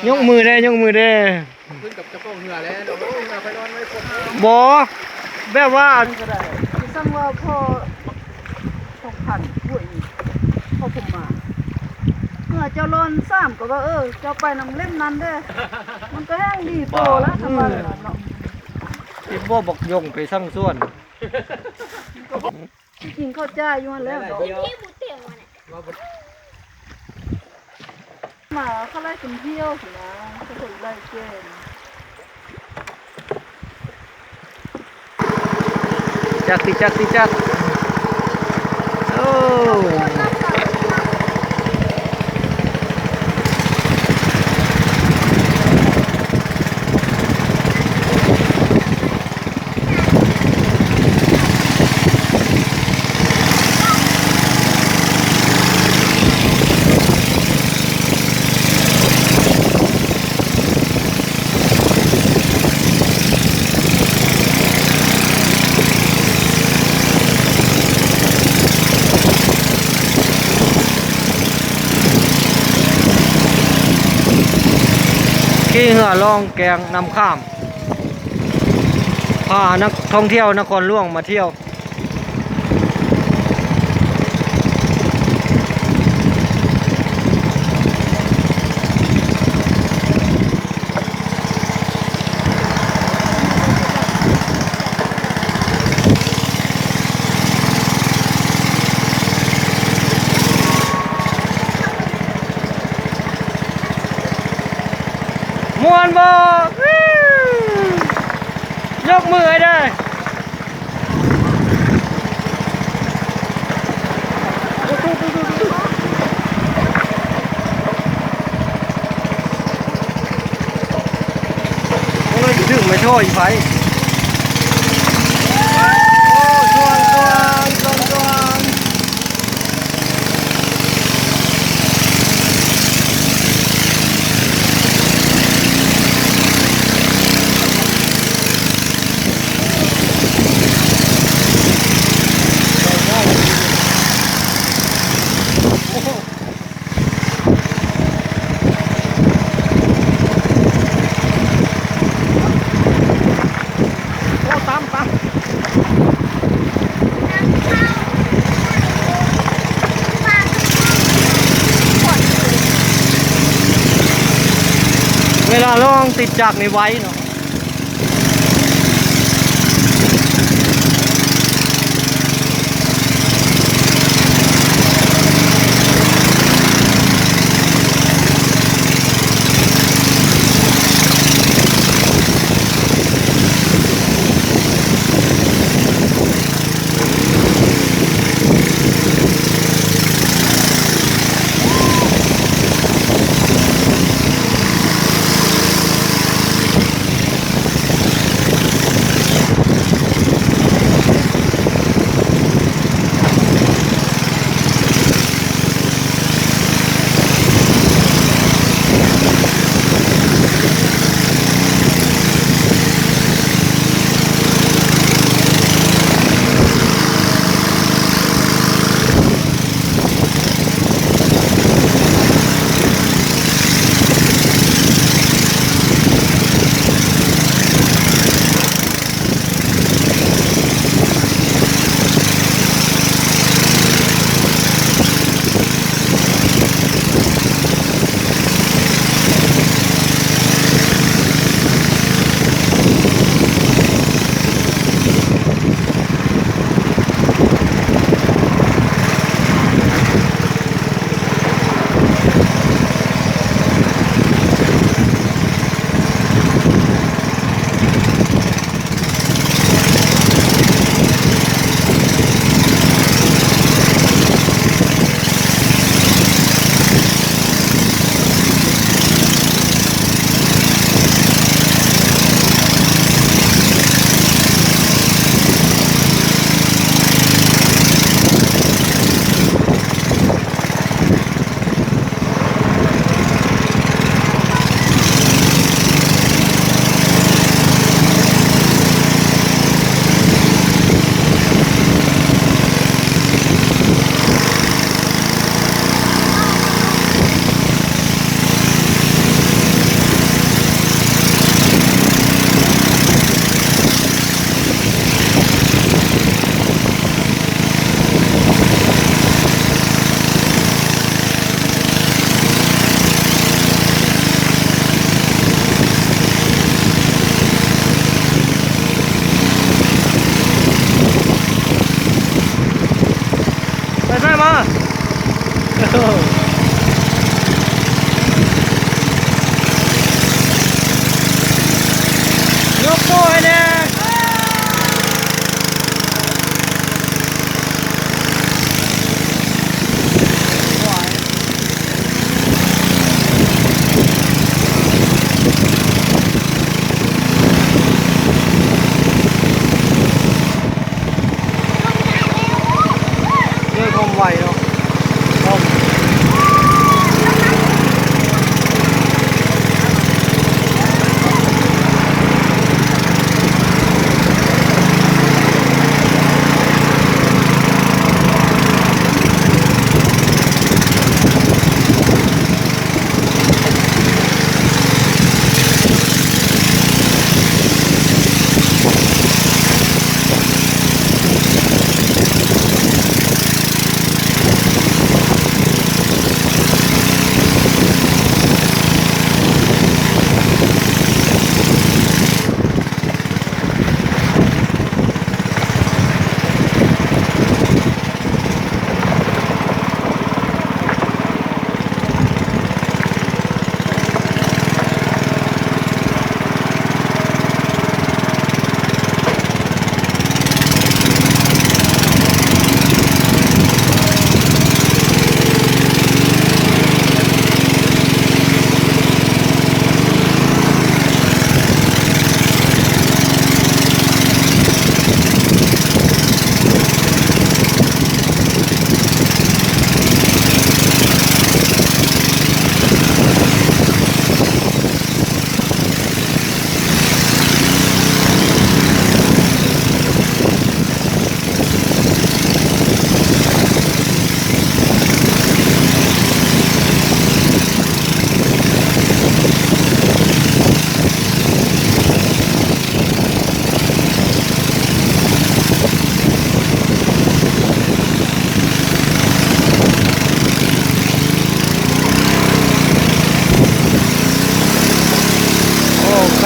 ຍົກມືແດ່ ຍົກມືແດ່. ຂຶ້ນກັບເຈົ້າຂອງເຮືອແຫຼະ. ໂອ້ ເຮືອໄປນອນໄວ້ຄົນ. ບໍ່ ແບບວ່າ ຄືຈັ່ງວ່າພໍ່ ຂອງພັນ ໂອ້ຍ ພໍ່ພົມມາ ເມື່ອເຈົ້າລອນສາມກໍວ່າ ເອີ ເຈົ້າໄປນຳເຫຼັ້ມນັ້ນເດີ້ ມັນກໍແຮ່ງດີໂຕລະ ອືມ ຄຳວ່າແນວນັ້ນເນາະ. ທີ່ບໍ່ບັກຍົງໄປສັ່ງສວນ ທີ່ຈິງເຂົາຈ່າຍຢູ່ຫັ້ນແລ້ວເນາະ. ໝາເຂົາໄລ່ເປັນຫ້ຽວຊີ້ນະ ເຂົາໄລ່ແກ່ນ. ຈັກຕິຈັກຕິຈັກ ໂອ້. ຂີ່ເຮືອລ່ອງແກ້ງນ້ຳຂາມ ພານັກທ່ອງທ່ຽວນະຄອນຫຼວງມາທ່ຽວ. ມ່ວນບໍ່? ຍົກມືໃຫ້ເດີ້. ໂອ້ຍ ຖືກໄມ້ທໍ້ອີໄປ. ໂອ້ ສວນ ສວນ ສວນ ສວນ. ໂອ້ ຕຳ ຕຳ ເວລາລ່ອງຕິດຈັກນີ້ໄວເນາະ.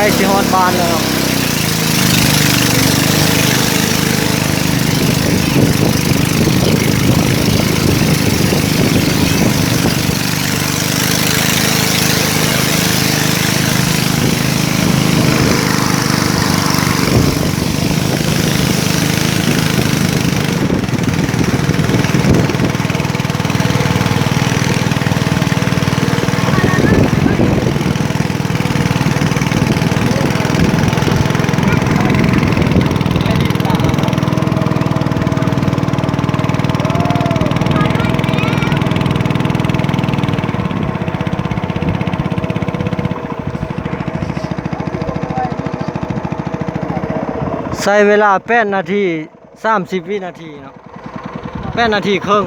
ໃກ້ຊິຮອດບ້ານແລ້ວເນາະ. ໃຊ້ເວລາແປດນາທີ ສາມສິບວິນາທີເນາະ ແປດນາທີເຄິ່ງ.